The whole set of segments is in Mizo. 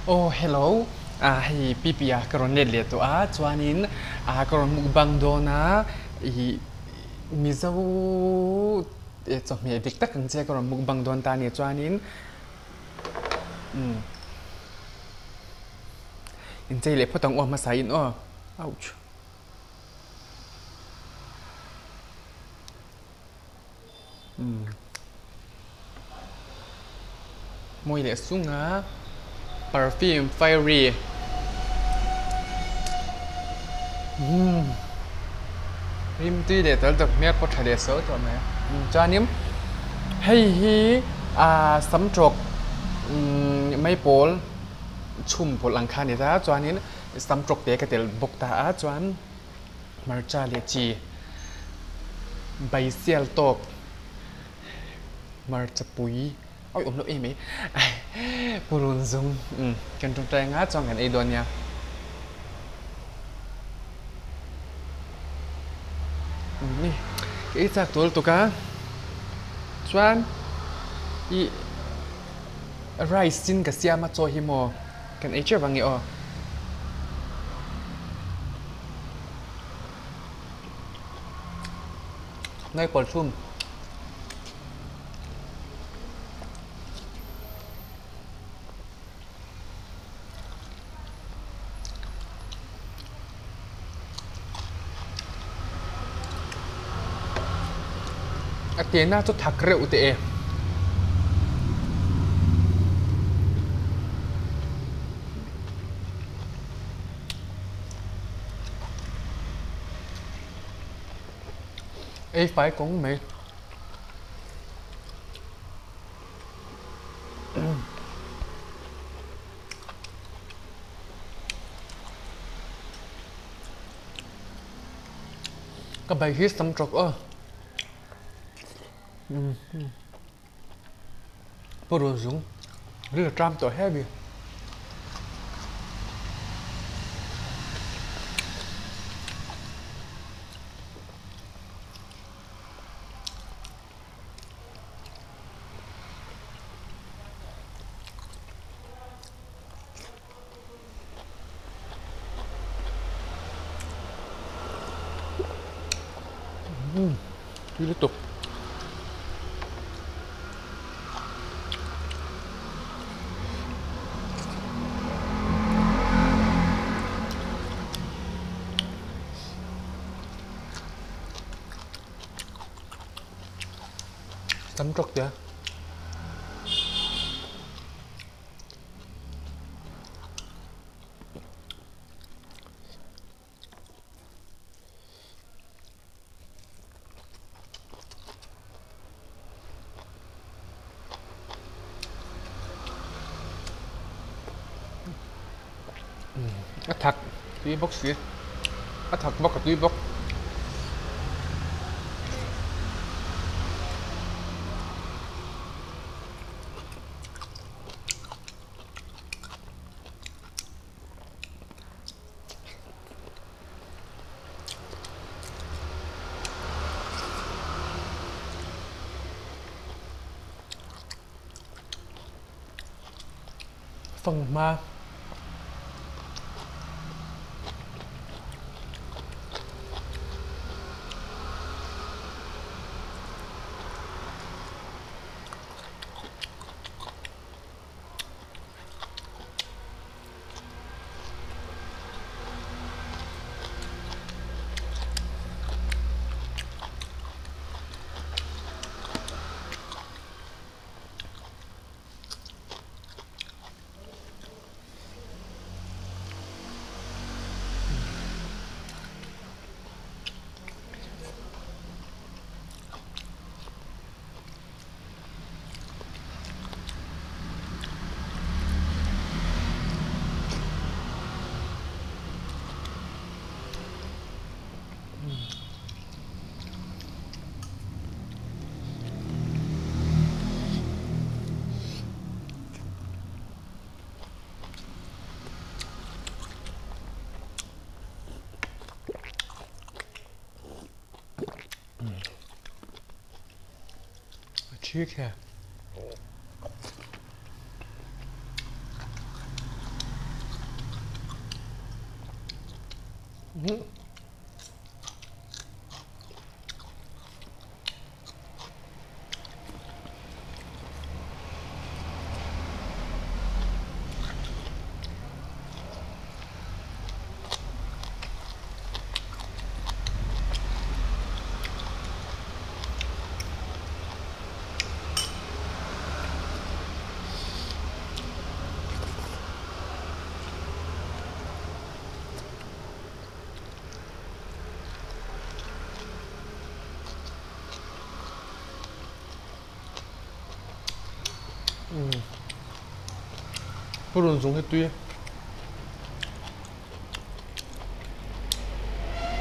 Aw hello ah hei Pipi ah ka rawn let leh tawh a chuanin ah ka rawn mukbang dawn a ih Mizo chawhmeh dik tak ang che ka rawn mukbang dawn ta a ni chuanin umm inchei leh phawt ang aw hmasa in aw ouch. Mawi leh sung a perfume fiery umm rim tui leh tel tak hmel pawh tha leh so tawh mai chuanin hei hi ah sam tawk umm maipawl chhum pawlh ang kha a ni ta chuanin sam tawk te ka telh bawk ta a chuan. Hmarcha leh chi baisial tawk hmarcha pui awi awm loh em mai purun zum umm kan tawngtai anga chuan kan ei dawn nia. Umm ka ei chak tur lutuk a chuan ih rice chin ka siam a chaw hi maw kan ei teuh vang nge aw. Ngai pawl thum. A te na chu thak reuh teh e. Ei fai kawng mai. Ka bai hi sam tawk aw. Purun zung ril a tram tawh heavy. Umm tui lutuk. Tam tawk tia. A thak tui bawk si a thak bawk a tui bawk. Fanghma. A thi khe. Purun zung hi tui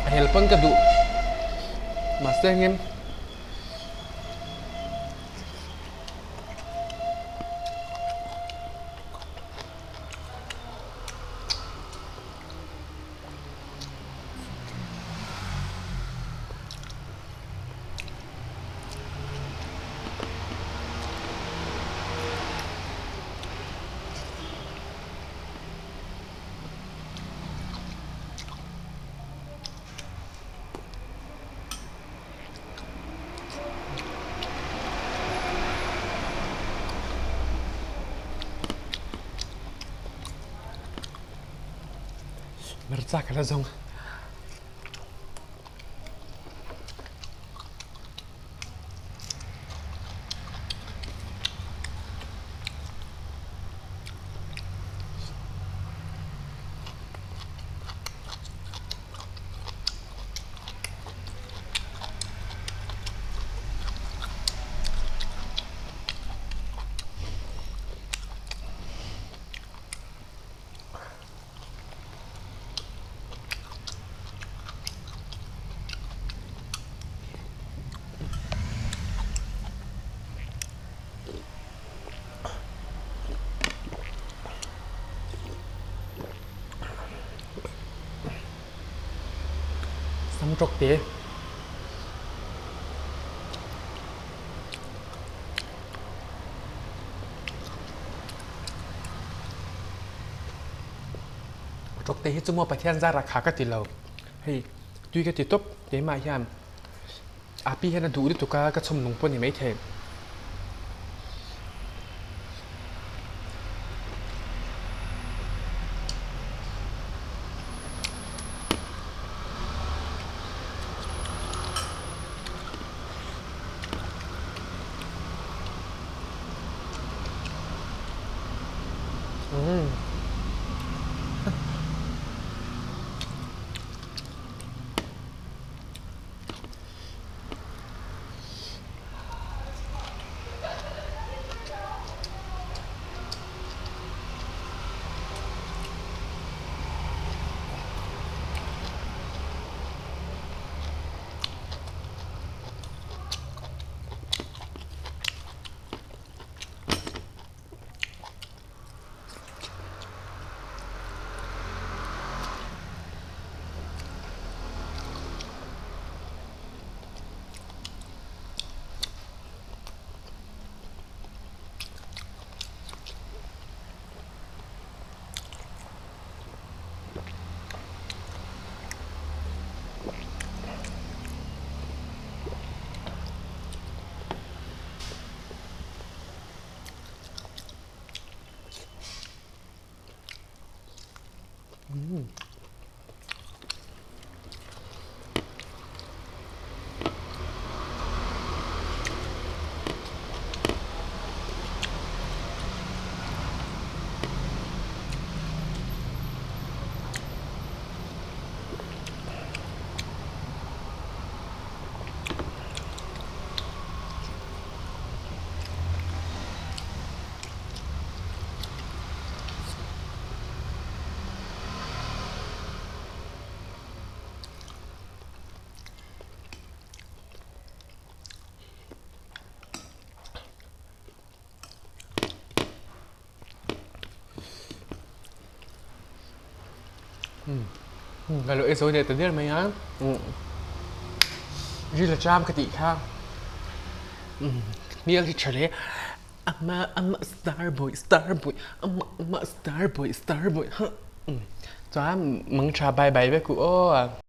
a hel pawn ka duh mahse engin Hmarcha ka la zawng. Sam tawk te. Tawk te hi chu maw Pathian zar ah kha ka ti lo. Hei tui ka ti tawp keimah hian api hian a duh lutuk a ka chhawm nung pawh a ni maithei. Ka lo ei zo leh ta der mai a ril a cham ka tih kha hmel hi tha hle ama ama star boy star boy ama ama star boy star boy huh. Chuan mangṭha bye bye vek u aw.